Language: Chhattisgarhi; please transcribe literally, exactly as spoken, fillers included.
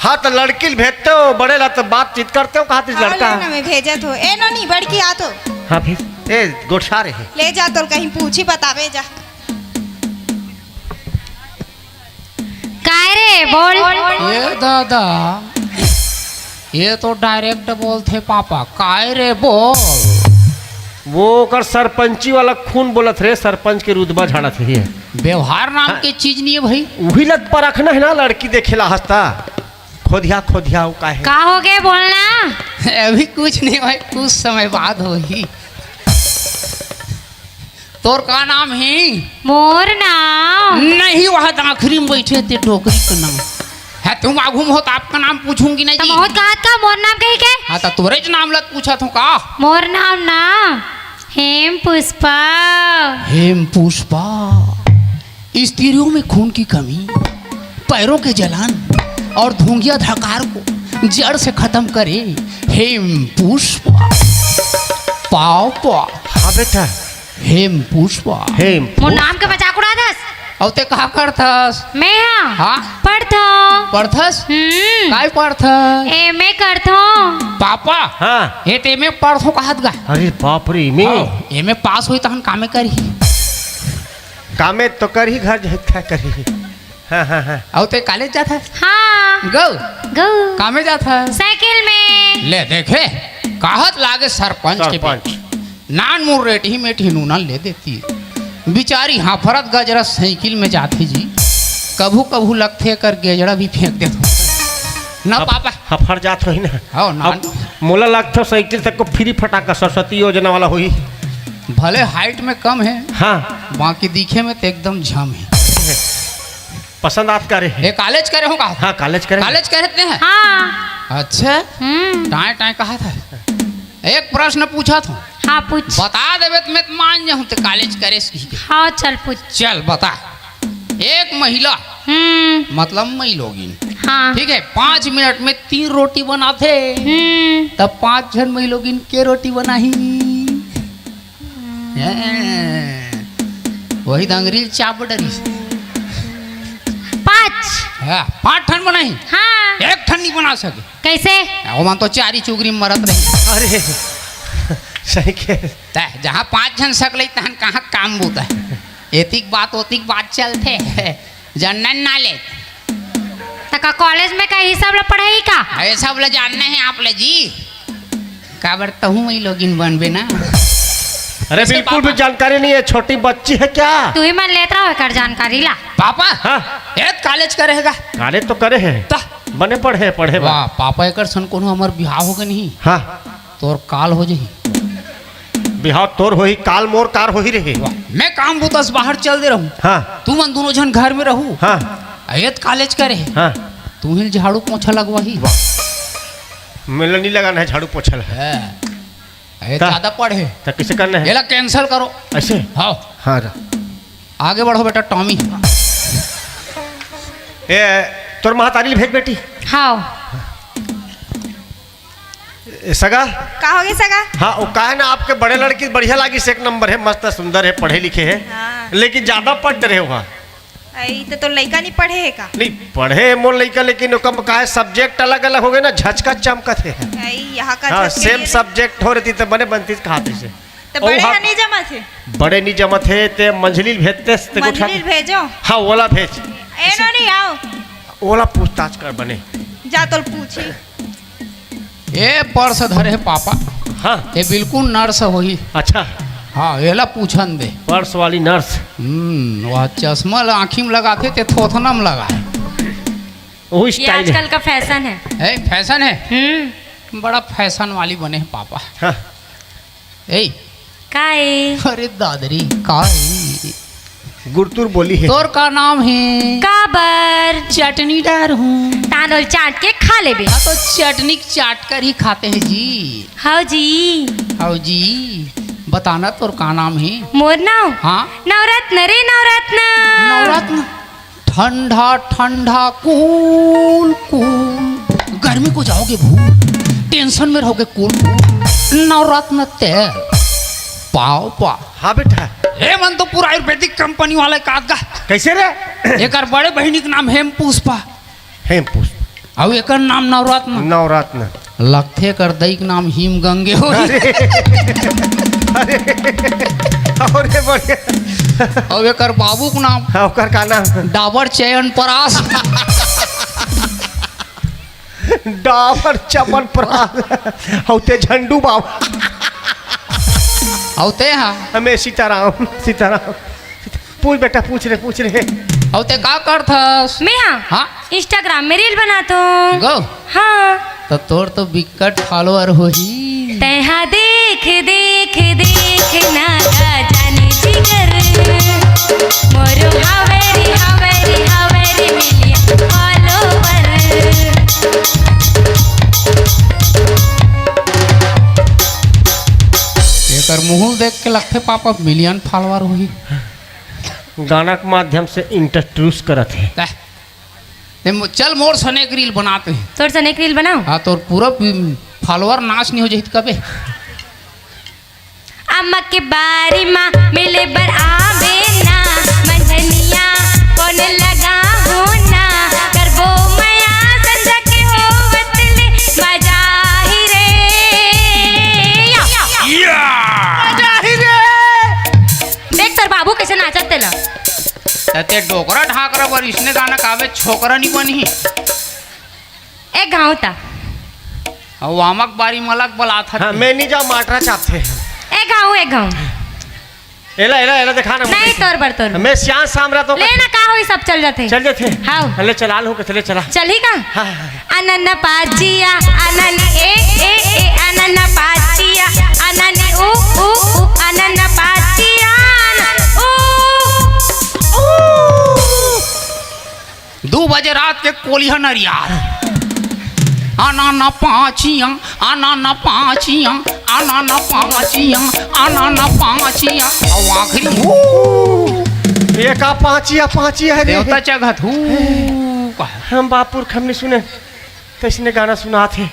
हाँ, त लड़की ल भेजते हो, बड़े ला त बातचीत करते हो, कहा थे हाँ, लड़का? ले ना, मैं भेजत हो। ए नोनी, बड़की आ तो। हाँ, भेज। ए, गोठिया रहे। ले जा, तोर कहीं पूछी बतावे जा। काय रे, बोल। ए दादा, ये तो direct बोलथे पापा, काय रे बोल। वो ओकर सरपंची वाला खून बोलत रे, सरपंच के रुतबा झाड़त रही है। व्यवहार नाम हाँ। के चीज नहीं है भाई। उही लग परखना है ना, लड़की देखे ला हंसता। खोदिया, खोदिया, वो का है? का हो गए, बोलना। अभी कुछ नहीं भाई, कुछ समय बाद होही। तोर का नाम है? मोर नाम। नहीं, वह आखिरी में बैठे ते डोकरी का नाम है। तुम आगू में हो तो आपका नाम पूछूंगी नहीं तो जी। बहुत कहा था मोर नाम कही के। हाँ, तो तोरे ज नाम लत पूछा थो का? मोर नाम ना हेम पुष्पा। हेम पुष्पा। स्त्रियों में खून की कमी, पैरों के जलन और धुंगिया धकार को जड़ से खत्म करे। हेम पुष्पा। पापा। हाँ बेटा। हेम पुष्पा। हेम मोर पुष्पा। नाम के मजाक उड़ा दस। अउ ते का करथस? मैं हा? हाँ। पढ़थो। पढ़थस? हम्म। काय पढ़थस? एमए करथो। पापा। हाँ। ए ते एमए पढ़थो कहत गा। अरे बाप रे, एमए? हाँ, एमए पास होई तहन कामे करही। कामे तो करही, घर जाई का करही। हाँ, हाँ, हाँ। अउ ते कॉलेज जाथस? हाँ। गौ? गौ। कामे जाथस? साइकिल में। ले देखे, कहत लागे सरपंच के सरपंच। बेटी। नान मुन रेटही मेटही नूना ले देती। बिचारी हाफरत गजरा साइकिल में जाथे जी। कभू कभू लगथे कर गेजड़ा भी फेंक देथे। ना हफ-, पापा। हफर जात होही ना। हो, ना। अब मोला लगथे साइकिल तक को फ्री फटाका सरस्वती योजना वाला होही। भले हाइट में कम है, हाँ। बाकी दिखे में तो एकदम झम है। पसंद आत करे है। ए, कॉलेज करे हो का? हाँ, कॉलेज करे। कॉलेज करे ते हैं? हाँ। अच्छा। हम्म। टाए टाए कहा था। एक प्रश्न पूछा था। हाँ, पूछ। बता देबे त मैं त मान जाहूँ ते कॉलेज करे सी के। हाँ, चल पूछ। चल बता। एक महिला, हम्म। मतलब मई लोगिन, हाँ। ठीक है, पाँच मिनट में तीन रोटी बनाथे, हम्म। तब पाँच झन मई लोगिन के रोटी बनाही? हैं, वही दंगरी ल चाप डरिस। पाँच। हाँ, पाँच ठन बनाही। हाँ। एक ठन नहीं बना सके। कैसे? ओमन तो चारी चुगरी मरत रही। अरे, सही के। तै, जहाँ पाँच झन सकलई, तहन कहाँ काम बूता? एतिक बात, ओतिक बात चलथे। General knowledge. त का कॉलेज में का ई सब ला पढ़ाई का? ये सब ला जानना है आप ला जी। काबर तहूँ मई लोगिन बनबे ना। अरे, बिल्कुल भी जानकारी नहीं है, छोटी बच्ची है क्या? तू ही मन लेत रहो एकर जानकारी ला। पापा, हाँ। ए त कॉलेज करे हे का? कॉलेज तो करे हे। त? बने पढ़े, पढ़े बा। वाह, पापा एकर सन कोनो हमर बिहाव होगे नहीं। हाँ। तोर काल हो जाही। बिहाव तोर होही, काल मोर कार होही रहे। वाह, मैं काम बूता से बाहर चल दे रहूँ। हाँ। तू मन दोनों झन घर में रहू। हाँ। ए त कॉलेज करे हे। हाँ। तू ही झाड़ू पोछा लगवाही। वाह। मेला नहीं लगाना है झाड़ू पोछा ला। है। ए, त? ज्यादा पढ़े। त किसे करना है? एला cancel करो। ऐसे? हाँ। हाँ, रह। आगे बढ़ो बेटा, टॉमी। ए, तोर महतारी भेज बेटी। हाँ। ए, सगा? का होगे सगा? हाँ, वो का है ना, आपके बड़े लड़की बढ़िया लागिस, एक नंबर है, मस्त सुंदर है, पढ़े लिखे है। हाँ। लेकिन ज्यादा पढ़ रहे हो। आई, त तोर लइका नहीं पढ़े हे का? नहीं, पढ़े हे मोर लइका, लेकिन ओकर का है, subject अलग-अलग होगे ना, झचका चमकत हे। आई, यहाँ का हाँ, झचका same ये subject हो रही त बने बनती कहात हे। त ओ बड़े हाँ, ह नहीं जमत हे? बड़े नहीं जमत हे, ते मंझली ल भेजते, ते मंझली ल भेजो। हाँ, ओला भेज। ए नो नहीं आओ। ओला पूछताछ कर बने। जा तोल पूछी। ए पर्स धरे हे पापा। हाँ। ए बिल्कुल नर्स होही। अच्छा। हाँ, एला पूछन दे। पर्स वाली नर्स। हम्म, वह चश्मा ल आँखी में लगाथे ते थोथना में लगाए। वही ये स्टाइल है। आजकल का फैशन है। ए, फैशन है? हम्म। बड़ा फैशन वाली बने हे पापा। हाँ। ए। का ए? अरे दादरी, का ए? गुरतुर बोली हे। तोर का नाम हे? काबर? चटनी डार हूँ। तांदूल चाट के खा लेबे। हाँ, तो चटनी चाट कर ही खाते हैं जी। हव जी। हव जी। बताना तोर का नाम हे? मोर नाम? हाँ। नवरत्न रे नवरत्न। नवरत्न? ठंडा ठंडा कूल कूल, गर्मी को जाओगे भूल, टेंशन में रहोगे कूल कूल। नवरत्न तेल पाव पा। हाँ बेटा। ए मन तो पूरा आयुर्वेदिक कंपनी वाला का गा। कैसे रे? एकर बड़े बहिनी के नाम हेम पुष्पा। हेम पुष्पा। अउ एकर नाम नवरत्न। नवरत्न। लगथे एकर दई के नाम हिम गंगे होही। अरे, अरे, अउ रे बढ़िया। अउ एकर बाबू के नाम हाँ, ओकर का नाम? डाबर चयन परास। डाबर चमन परास। अउ ते झंडू बाबा। अउ ते हा? हमें सीताराम, सीताराम। पूछ बेटा, पूछ रे, पूछ रे। अउ ते का करथस? मैं हा? हाँ? Instagram में reel बनात हूँ। गो? हाँ। त तोर तो बिकट follower होही। तैहा देख, देख, देख ना राजा ने जिगर, मोरो हावरी, हावरी, हावरी million follower। एकर मुंह देख के लगथे पापा million follower होही। गाना के माध्यम से introduce करत हे। कह, ते मो-, चल मोर सने एक reel बनाते हैं। तोर सने एक reel बनाओ। हाँ, तोर पूरा पी-, follower नाश नहीं हो जाही त कबे। अम्मा के बारी मा मिले बर आवे ना, मंझनिया फोन लगा हो ना, करबो मया संझा के होवत ले मजा ही रे। या। या। मजा ही रे। देख तोर बाबू कैसे नाचत तेला। त ते डोकरा ढाकरा बर इसने गाना गावे छोकरा नी बनही। एक घाव ता। अउ वामक बारी मलक बलात हत। हाँ, मैं नहीं जाओ माटरा चापथे। एक घाव, एक घाव। एला, एला, एला देखा ना नहीं, मुझे। तोर बर, तोर बर। मैं सियान सामरा तो ले ना, का होई, सब चल जाथे। चल जाथे। हाँ। ले चला लो, कथले चला। चलही का? हाँ, हाँ, हाँ। अनन पाचिया, अनन ए, ए, ए, अनन पाचिया, अनन उ, उ, उ, अनन पाचिया, अनन उ, उ। दू बजे रात के कोलिहा नरिया। आना ना पाचिया, आना ना पाचिया, आना ना पाचिया, आना ना पाचिया। अउ आखिरी हू। ये का पाचिया, पाचिया है रे? देवता चघत हू। हम बापुर खमनी सुने, तइसने गाना सुनात हे।